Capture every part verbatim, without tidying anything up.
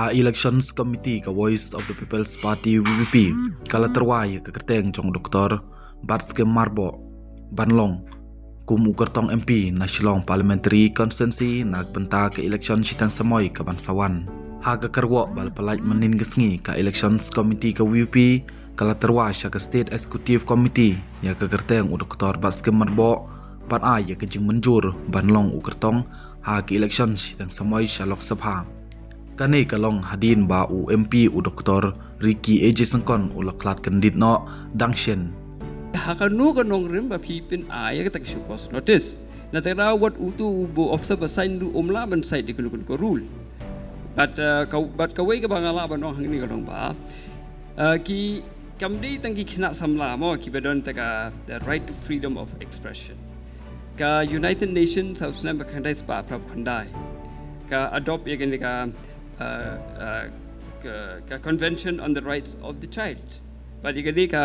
Ka Elections Committee ka Voice of the People's Party, V P P, ka la tyrwa ïa ka kyrteng jong u Doktor Batskhem Myrboh ban long kum u kyrtong M P na Shillong Parliamentary Constituency na ka bynta ka election shiteng samoi ka ban sa wan. Ha ka kyrwoh ba la pyllait mynnin ka sngi, ka Elections Committee ka V P P ka la tyrwa sha ka State Executive Committee ïa ka kyrteng u Doktor Batskhem Myrboh ban ai ïa ka jingmynjur ban long u kyrtong ha ka election shiteng samoi sha Lok Sabha. Kane ka long hadien ba u M P u Doktor Ricky A J Syngkon u la khlad kyndit noh dang shen. Ha kano ka nongrim ba phi pyn-ai ïa kata ka show cause notice? Na kata ka daw wat uto u officer ba sign ruh um lah ban cite ïa kano kano ka rule. But, uh, ka, but kawei kaba nga lah ban ong hangne ka long ba, uh, ki, kam dei tang ki khynnah samla mo kiba don ïa ka, the right to freedom of expression. Ka United Nations ha u snem ba khyndai spah phra phew khyndai ka adopt ïa kane ka, uh, uh, ka, ka Convention on the Rights of the Child. Bad ïa kane ka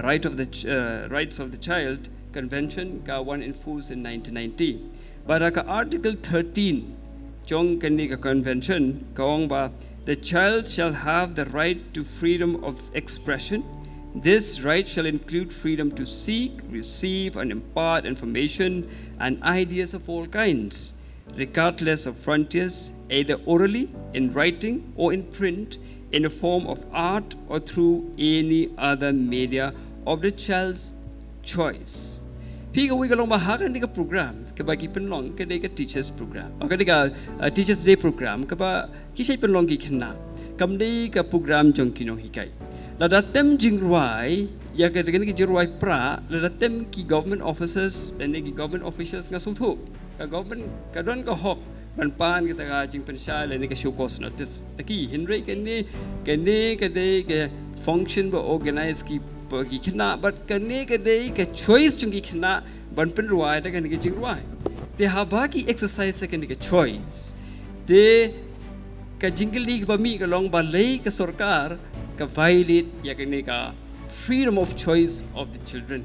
Right of the Ch-, uh, Rights of the Child Convention ka wan enforce in nineteen ninety. Bad ha ka Article thirteen jong kane ka convention ka ong ba, "The child shall have the right to freedom of expression. This right shall include freedom to seek, receive, and impart information and ideas of all kinds, regardless of frontiers, either orally, in writing, or in print, in a form of art, or through any other media of the child's choice." Phi, kawei ka long ba ha kane ka program kaba ki pynlong ka dei ka teachers program, o ka dei ka, uh, Teachers Day program kaba ki shait pynlong ki khynnah. Kam dei ka program jong ki nonghikai. Lada tem jingrwai ïa ka, kane ka jingrwai pra, lada tem ki government officers lane ki government officials, nga sngewthuh ka government ka don ka hok ban pan kata ka jingpynshai lane ka show cause notice. Te ki, hynrei kane, kane ka dei ka function ba organize ki, ba ki khynnah, bad kane ka dei ka choice jong ki khynnah ban pynrwai da kane ka jingrwai. Te haba ki exercise kane ka choice, te ka jingkylli kaba mih ka long balei ka sorkar ka violate ïa kane ka freedom of choice of the children.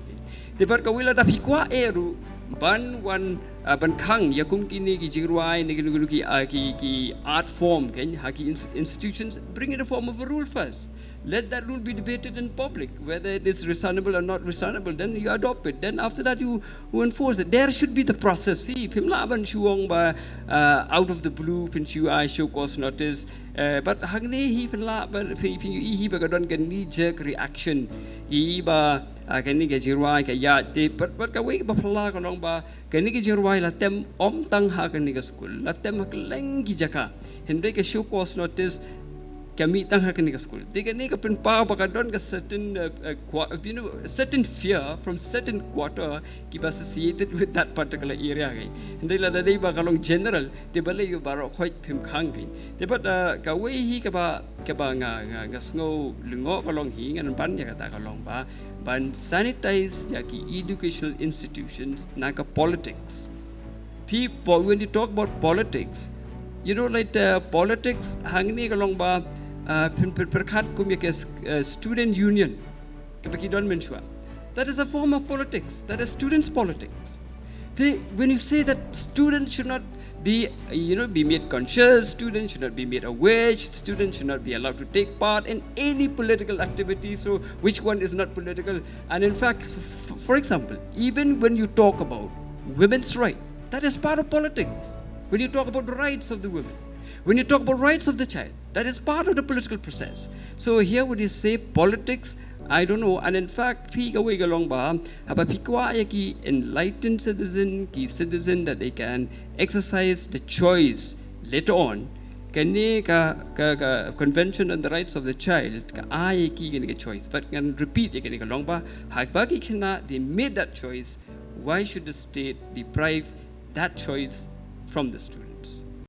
Te bad kawei, lada phi kwah eh ruh ban wan, ah, ban khang ïa kum kine ki jingrwai ne kine ki, ah, ki, ki art form, kan, ha ki ins-, institutions, bring it a form of a rule first. Let that rule be debated in public, whether it is reasonable or not reasonable. Then you adopt it. Then after that, you, you enforce it. There should be the process. Phi, phim lah ban shu ong ba, uh, out of the blue phin shu ai show cause notice. Uh, but hangne hi phin lah ba, phi, phi, hi ba ka don ka knee jerk reaction. Hi ba, uh, kane ka jingrwai ka ïaid te, but, but kawei ba phin lah ka long ba kane ka jingrwai la tem ym tang ha kane ka skul, la tem ha kylleng ki jaka. Hynrei ka show cause notice ka mih tang ha kane ka skul. Te kane ka pynpaw ba ka don ka certain, uh, uh, qua-, you know, certain fear from certain quarter kiba associated with that particular area, kan. Hynrei lada dei ba ka long general, te balei ïa baroh khoit phim khang, kan. Te bad, uh, kawei hi kaba, kaba nga, nga, nga sngew lyngngoh ka long hi, ngan ban ïa kata ka long ba ban sanitize ïa ki educational institutions na ka politics. Phi, po-, when you talk about politics, you know, like, uh, politics hangne ka long ba, uh, pyn-, pyn-, pyrkhat kum ïa ka s-, uh, student union kaba ki don mynshuwa. That is a form of politics. That is students' politics. They, when you say that students should not be, you know, be made conscious, students should not be made aware, students should not be allowed to take part in any political activity, so which one is not political? And in fact, f-, f-, for example, even when you talk about women's right, that is part of politics. When you talk about the rights of the women, when you talk about rights of the child, that is part of the political process. So here when you say politics, I don't know. And in fact, phi, kawei ka long ba, haba phi kwah ïa ki enlightened citizen, ki citizen that they can exercise the choice later on, kane ka, ka, ka Convention on the Rights of the Child ka ai ïa ki kane ka choice. But ngan repeat ïa kane ka long ba, haba ki khynnah they made that choice, why should the state deprive that choice from the student?